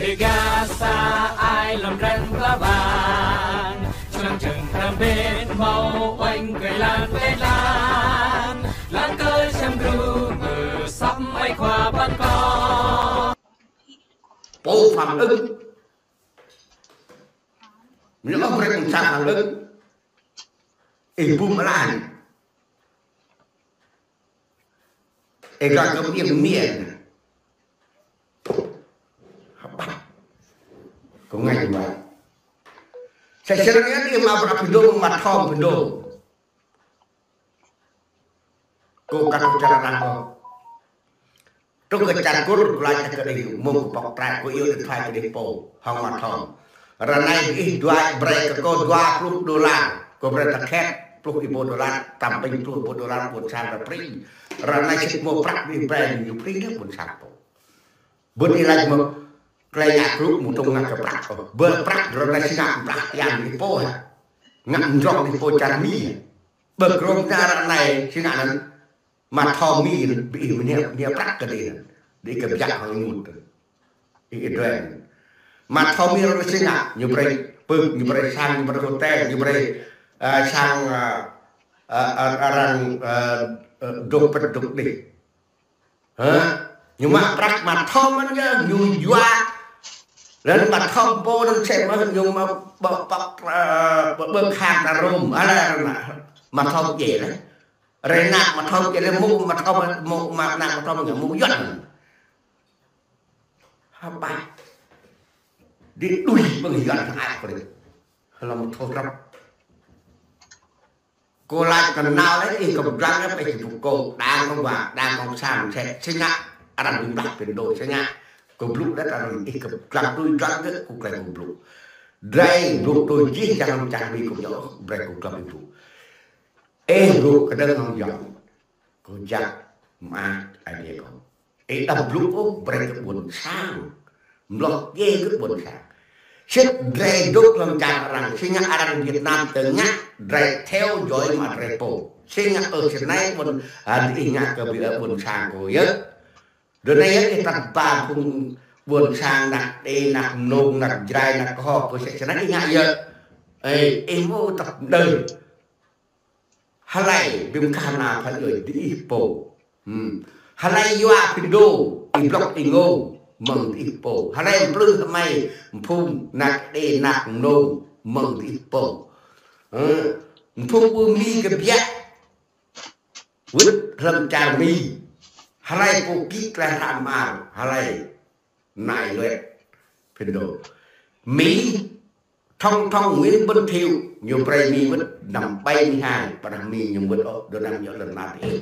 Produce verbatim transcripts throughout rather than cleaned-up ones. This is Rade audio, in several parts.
Êgasa ai hlăm răng pla wang, člăng čơ̆ng răng bên mâo uêñ kơ êlan kơ êlan, lăng kơ čăm gru mơ săm ai khua păn kơ. Pô phản ứng. Ñu ôh brei ƀuôn sang phản ứng. Ih bum lan. Ê, gak kơ miêng miêng. Hăpah. Kơ ngai jua. Sĕ sĕ răng yơh, ih mă prăk pindô, mă thom pindô. Kơ kăt čar arăng kơ. Truh kơ čar Kur, kơ lač kơ dih, mơ̆ng kơ pŏk trại, kơ iêu điện thoại kơ dih pô, hŏng mă thom. Ră anei ih dua brei kơ kơ dua pluh đôlar, kơ brei ta khĕt pluh êbâo đôlar, tăm pĭng pluh êbâo đôlar, ƀuôn sang ta prĭ. Ră anei sĭt mâo prăk ih brei ñu prĭ leh ƀuôn sang pô. Ƀuôn ih lač mơ̆ klei ngă krŭ mŭt tông ngă kơ prăk. Bơ prăk ră anei si ngă prăk yang ih pô hă. Ngă mdrŏng ih pô čar Mi. Bơ krông čar ră anei si ngă anăn. Mă thom Mi, bi ih mnia, mnia prăk kơ dih. Dih kơ biă hŏng ih mŭt. Ih, ih duen. Mă thom Mi ră anei si ngă, ñu brei pưk, ñu brei sang, ñu brei hotel, ñu brei, ơ, sang, ơ, ơ, ơ, arăng, ơ, ơ, dôk pĭt dôk dih. Hă? Ñu mă prăk mă thom mơ̆n yơh, ñu yua. Leh mă thom pô anăn sĕ mơh ñu mă ƀơ, ƀơ, ơ, ƀơ, ƀơ khang ta rôm, ala mă, mă thom djiê leh. Rei nă mă thom djiê leh, mŭk mă thom, mŭk mă nă mă thom ngă mŭk yuăn. Hăpah. Dih đuĕ ƀơ̆ng yuăn hơăi kơ dih. Hlăm thâo răp. Kơ lač kơ nao leh, ih kơ dlăng leh, pĕ ih kơ pô, đảng cộng hòa, đảng cộng sản, sĕ, si ngă, arăng bi blah pindô, si ngă. Kơ blŭ leh, arăng ih kơ dlăng tui dlăng leh, kơ klei kơ blŭ. Drei blŭ tui jih jang čar Mi kơ ñu, brei kơ dlăng blŭ. Ih blŭ kơ dơ̆ng hŏng yuăn. Kơ jăk mă ai kơ. Ih đăm blŭ ôh, brei kơ ƀuôn sang. Mloh djiê kơ ƀuôn sang. Sĭt drei dôk hlăm čar arăng, si ngă arăng Việt Nam tơ ngă, drei theo dõi mă drei pô. Si ngă ơ si anei ƀuôn, ơ, ih ngă kơ bi ơ ƀuôn sang kơ yơh. Dơ anei yơh ih tăt ba phung ƀuôn sang anak Êđê, anak Mnông, anak Jrai, anak Kơho, kơ sĕ si anei ih ngă yơh. Ê, ih mâo tăp đơ. Hlei bi mkah na phăn ơi diih pô. Hmm. Hlei yua pindô, ih blŏk ih ngô, mơ̆ng diih pô. Hlei mplư hmei, mphung, anak Êđê, anak Mnông, mơ̆ng diih pô. Hmm. Mphung ƀu Mi kơ biă. Wĭt hlăm čar Mi. Hlei pô kĭ klei hră mơar, hlei nai luet. Pindô. Mi Thông Thông Nguyễn Bân Thiệu, ñu brei Mi wĭt năm bảy mươi hai, pơdah Mi ñu wĭt ôh, dua năm ñu lăn ala dih.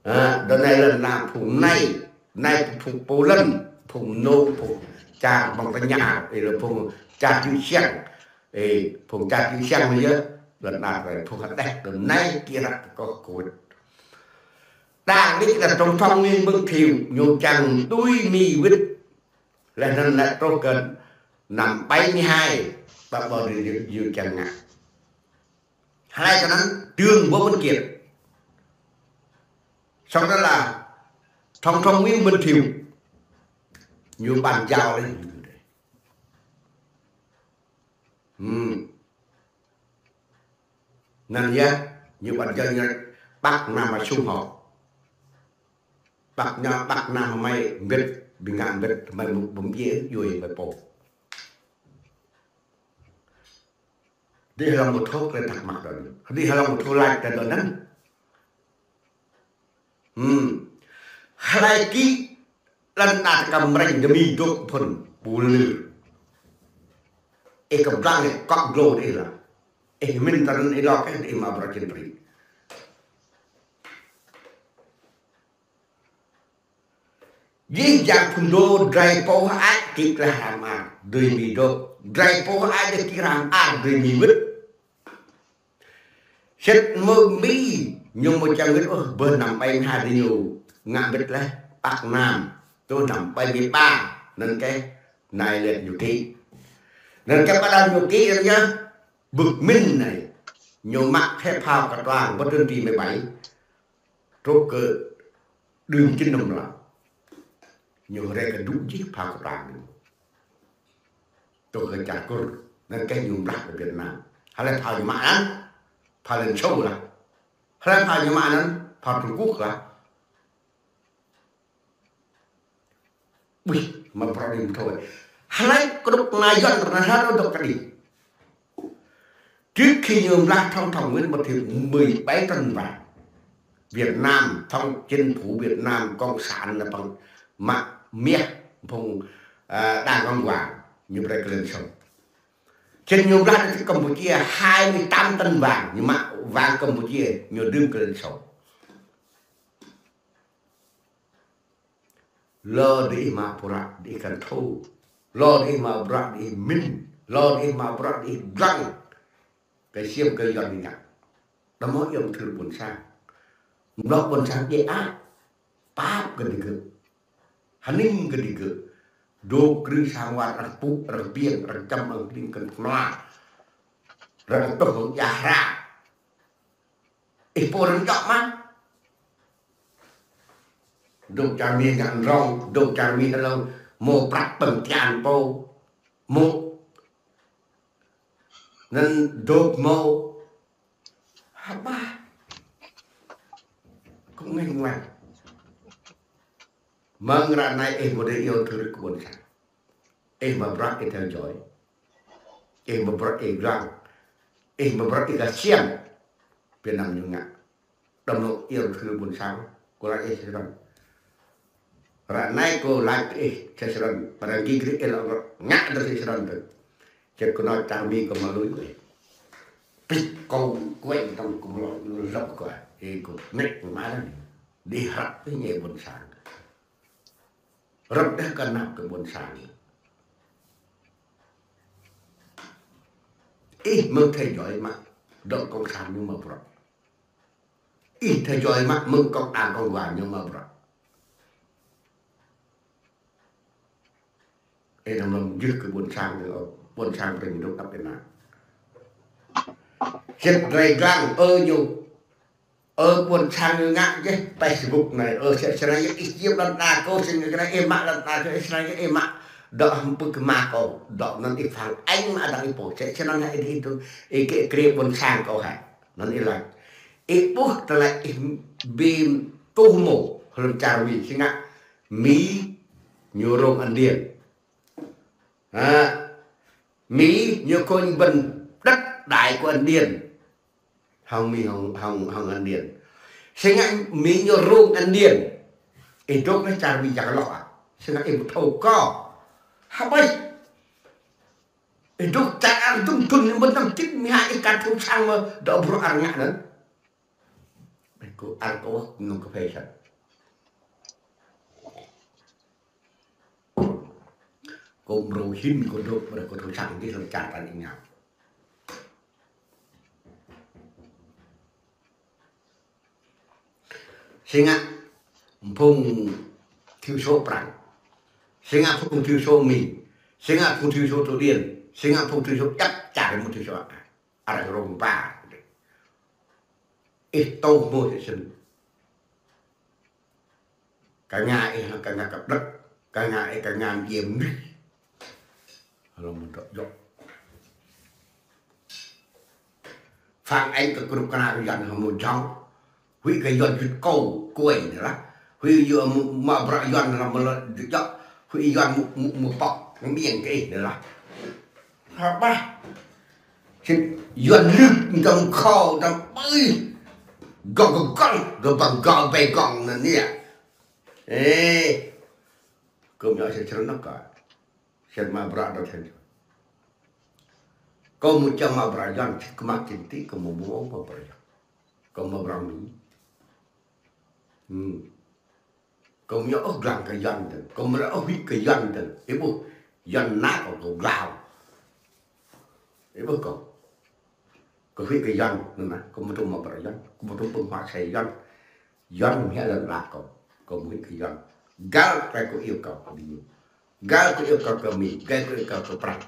Ơ, dua năm lăn ala phung anei, anei phung pô lăn, phung nô, phung čar Mông Tây Nhã, ê, lơ phung čar Čư̆ Siăng, ê, phung čar Čư̆ Siăng anei yơh, lăn ala dih, phung hơdeh, dua năm anei, kia ră kơ kơ wĭt. Đang nik là Tổng thống Nguyễn Bân Thiệu, ñu čiăng tui Mi wĭt. Leh anăn lĕ truh kơ năm bảy mươi hai, ƀă ƀơ ñu, ñu čiăng ngă. Hlei kơ anăn Trương Võ Văn Kiệt. Sau đó là Tổng thống Nguyễn Bân Thiệu. Ñu bàn giao leh. Hmm. Anăn yơh, ñu ƀuăn jơ̆ ñu Bắc Nam mà xung họp. Bắc Nam, Bắc Nam hmei mbĭt, bi ngă mbĭt, hmei mŭk bum djiê, djuê hmei pô. Dih hlăm mŭt thâo klei thắc mắc dơ̆ng. Dih hlăm mŭt thâo lač klei dơ̆ng anăn. Hmm. Hlei kĭ lăn ala kăm rĕng dơmi dôk phŭn ƀu lư. Ih kăp dlăng ih kŏk glô dih lah. Ih mĭn tăn ih lŏ kơ ih mă bruă čĭn prĭ. Jih jang phŭn dô drei pô hơăi kĭ klei hră mơar dui Mi dôk. Drei pô hơăi dê kĭ hră mơar dui Mi wĭt. Sĭt mơ̆ng Mi, ñu mâo čiăng wĭt ôh, bơ năm bảy mươi hai dê ñu ngă mbĭt leh, Bắc Nam, truh năm bảy mươi ba, anăn kơ nai leh ñu kĭ. Anăn kơ ƀă anăn ñu kĭ anăn yơh, bưk mĭn anei, ñu mă hĕ phao ktuang, bơ tơl ti mười bảy, truh kơ đưm čĭn năm lăm. Ñu hriê kơ dŭ jih phao ktuang ñu. Tơ kơ čar Kur. Anăn kơ ñu blah kơ Việt Nam. Hlei phao ñu mă anăn? Phao Liên Xô lah. Hlei phao ñu mă anăn? Phao Trung Quốc lah. Ui, mă bruă đi mthoi. Hlei kdŭk na Yuăn kơ na hlei dôk kđi. Trước khi ñu blah thông thông Nguyễn Bá Thiệu mười bảy tấn vàng. Việt Nam, thông chính phủ Việt Nam, cộng sản là bằng mă miah phung, à, đa công hoàng, ñu brei kơ Liên Xô. Chính ñu blah đi Campuchia hai mươi tám tấn vàng, ñu mă vàng Campuchia, ñu đưm kơ Liên Xô. Lŏ diih mă bruă diih kăn thâo. Lŏ diih mă bruă diih mĭn. Lŏ diih mă bruă diih dlăng. Kơ ksiêm kơ Yuăn ngă. Đăm mâo iêu mthưr ƀuôn sang. Mlŏ ƀuôn sang djă ăt. Pap kơ digơ̆. Hnĭng kơ digơ̆. Dôk krư sang war arăng pŭ, arăng biêng, arăng čăm, arăng kling kăn knua. Arăng tuh, arăng djah hra. Ih pô arăng djŏ mă. Dôk čar Mi ngă nrŏng, dôk čar Mi hlâo mâo prăk pơm tian pô. Mâo. Anăn dôk mâo. Hơbah. Kơ ngêñ ngwang. Mơ̆ng ară anei ih mâo dê iêu thưr kơ ƀuôn sang. Ih mă bruă ih theo dõi. Ih mă bruă ih dlăng. Ih mă bruă ih kasian. Việt Nam ñu ngă. Đăm mâo iêu thưr ƀuôn sang. Kơ lĕ ih srăng. Ară anei kơ lĕ ih srăng. Arăng gĭ gĭ ih lŏ ngă dơ̆ng srăng dơ̆ng. Čĕ kơ nao čar Mi kơ mă lui ih. Pĭt kâo kuêñ tăm kơ mlŏ lŏ kơ. Ih kơ nek mă dơ̆ng. Dih hrăp ih ñe ƀuôn sang. Rơ̆k deh kơ năp kơ ƀuôn sang. Ih mơ̆ng theo dõi mă dŏ cộng sản ñu mă bruă. Ih theo dõi mă mơ̆ng cộng an cộng hòa ñu mă bruă. Ih nao mơ̆ng jưh kơ ƀuôn sang, ƀuôn sang brei ñu dôk ăp ênang. Sĭt drei dlăng, ơ ñu. Ơ, ƀuôn sang ngă jeh Facebook anei, ơ, sĕ srăng yơh ih čiêm lăn ala kâo, sĕ srăng ih mă lăn ala kâo, sĕ srăng yơh ih mă. Dŏ hăm pưk kơ mă kâo, dŏ anăn ih phản ánh mă dăng ih pô, sĕ srăng hĕ ih tu, ih kơ kriê ƀuôn sang kâo hĕ. Anăn ih lač. Ih ƀuh tơlơi ih bi tuh mâo, hlăm čar Mi, si ngă Mi ñu rông Ấn Điên. Ha, Mi ñu kônh bơ̆n đất đai kơ Ấn Điên. Hŏng Mi hŏng, hŏng, hŏng Ấn Điên. Sĭt ngă Mi ñu rông Ấn Điên. Ih dôk leh čar Mi jăk lŏ ah. Sĭt ngă ih ƀu thâo kơ. Hơbơi. Ih dôk čar arăng dŭm thŭn ñu ƀơ̆n năm čĭt Mi ha ih kăn thâo sang mơ̆ dŏ bruă arăng ngă anăn. Ih kơ arăng kơ wah nung kơ phê sat. Kơ mrâo hĭn kơ dôk, mrâo kơ thâo sang dih hlăm čar ta êngao. Sĭt ngă phung thiểu số Prăng. Sĭt ngă phung thiểu số Mi. Sĭt ngă phung thiểu số Thụy Điển. Sĭt ngă phung thiểu số djăp čar mơ̆ng thiểu số. Arăng rông ba. Ih tơ mâo sĭt sĭn. Kơ ngă ih, kơ ngă kơ blăk, kơ ngă ih, kơ ngă mdjiê mnuih. Hlăm mdrŏ djŏ. Phản ánh kơ krup kna kơ Yuăn hlăm mdrŏ djŏ. Huĭ kơ Yuăn jŭt kâo, kuê anei lah. Huĭ Yuăn mă, mă bruă Yuăn hlăm mdrŏ djŏ. Huĭ Yuăn mŭ, mŭ, mŭ pŏk, mbiêng kơ ih anei lah. Hơbah. Sĭt Yuăn lưp, mtam khô, mtam ƀơi. Gŏng gŏng gŏng, gŏng gŏng gŏng, ƀai gŏng anăn yơh. Ê, kơ mă sĭt srăng năk kơ. Sĭt mă bruă dŏ sĭt. Kơ mŭt čiăng mă bruă Yuăn, sĭt kơ mă kinh tế, kơ mă mŭ mă bruă Yuăn. Kơ mă bruă Mi. Hmm. Kâo amâo djŏ ôh dlăng kơ Yuăn dơ̆ng. Kâo amâo djŏ ôh huĭ kơ Yuăn dơ̆ng. Ih ƀuh, Yuăn nao kâo, kâo glao. Ih ƀuh kâo. Kâo huĭ kơ Yuăn, anăn, kâo amâo tuôm mă bruă Yuăn. Kâo amâo tuôm pơ̆ng huă asei Yuăn. Yuăn mă lăn ala kâo. Kâo amâo huĭ kơ Yuăn. Găl klei kâo iêu kâo kơ diñu. Găl kâo iêu kâo kơ Mi. Găl kâo iêu kâo kơ Prăng.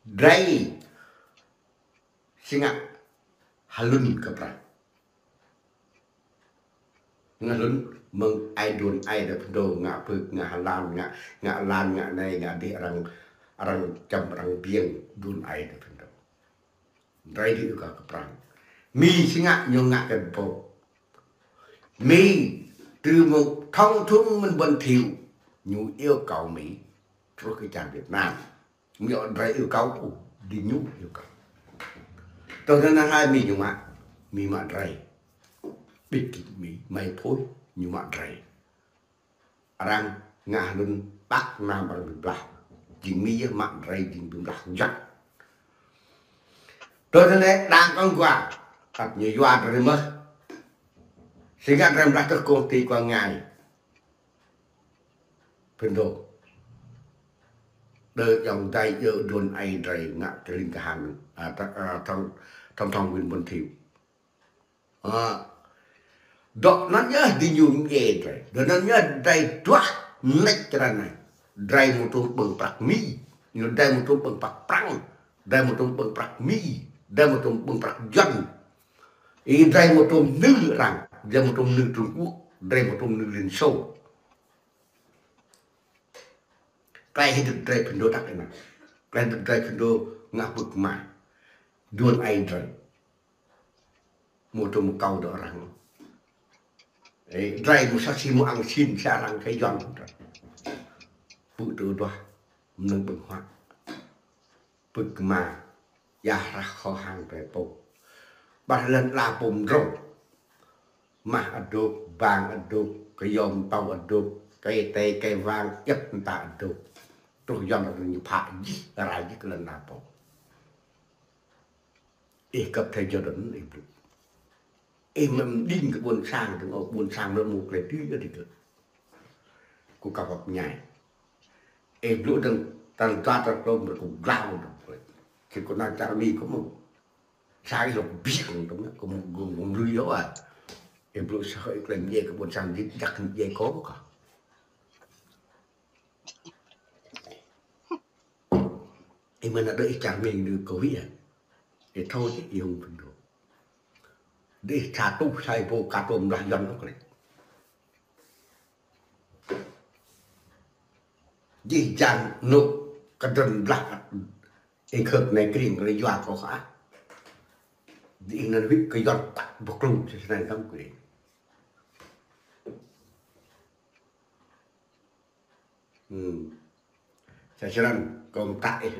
Drei si ngă hlŭn kơ Prăng. Ngă hlŭn mơ̆ng ai đuôn ai dap dô, ngă pưk, ngă hlan, ngă, ngă lan, ngă anei, ngă dih arăng Arăng čăm arăng biêng đuôn ai dôk phŭn dôk. Drei dưi êkâo kơ Prăng. Mi si ngă ñu ngă kơ pô. Mi từ một Thông Thông Minh Bân Thiệu ñu êkâo mi truh kơ čar Việt Nam. Mi ăt drei êkâo ôh, diñu êkâo. Tơ năng hai mi ñu mă, mi mă drei. Bĭt kĭt mi, mai phôi ñu mă drei. Arăng ngă hlŭn păk năm arăng bi blah. Jing mi yơh mă drei jing bi blah jăk. Tơ năng lĕ đang kông gua, ăt ñu yua drei mơh. Si ngă drei mdah tơ kông ti kông ngai. Phŭn dôk. Đơ ayŏng adei yơh đuôn ai drei ngă kơ ling kahan, a, ta-, a, Thông, Thông Thông Minh Bân Thiệu. A, dôk anăn yơh diñu mdjiê drei. Dôk anăn yơh drei duah mnêč črăn anei. Drei mâo tuôm ƀơ̆ng prăk mi. Ñu drei mâo tuôm ƀơ̆ng prăk Prăng. Drei mâo tuôm ƀơ̆ng prăk mi. Drei mâo tuôm ƀơ̆ng prăk Yuăn. Ih drei mâo tuôm nư arăng. Drei mâo tuôm nư Trung Quốc. Drei mâo tuôm nư Liên Xô. Klei hdĭp drei phŭn dôk tak ênang. Klei hdĭp drei phŭn dôk ngă pưk ma. Đuôn ai drei. Mâo tuôm kâo dôk arăng. Ê, drei mâo sa si mâo ang sin sa arăng kơ Yuăn. Pưk tơ duah. Mnơ̆ng ƀơ̆ng huă. Pưk ma, ya hrah hŏ hăng drei pô. Ƀar lăn ala pô mdrŏng. Mah adôk, bang adôk, kyâo mtâo adôk, kei tê kei wang, iăt mta adôk. Truh Yuăn arăng ñu phă jih, rai jih kơ lăn ala pô. Ih kăp thei Jordan, ih blŭ. Ih mă mđing kơ ƀuôn sang, dơ̆ng ôh ƀuôn sang mă mâo klei dưi ơ dih kơ. Kơ kăp ăp ñai. Ih blŭ dơ̆ng tal dua tal klâo mă kơ glao dơ̆ng. Kơ kơ nao čar Mi kơ mâo. Sa ih lŏ biêng dơ̆ng, kơ mâo gơ̆ng gơ̆ng lui yơh a. Ih blŭ sa hơi klei mdjiê kơ ƀuôn sang dih, jăk mdjiê kơ kơ. Ih mă nao đơ ih čar Mi đơ kơ wĭ a. Ih thâo čih ih hŏng phŭn dôk. Đơ ih sa tuh sa ih pô ka tuôm blah Yuăn ôh klei. Jih jang nuk kdrăn blah ih khơ̆k anei krĭng kơ yua kơ khă. Đơ ih anăn wĭt kơ Yuăn tăk bơklŭng si snei dơ̆ng kơ ih. Hmm. Sa črăn, kơ mtă ih.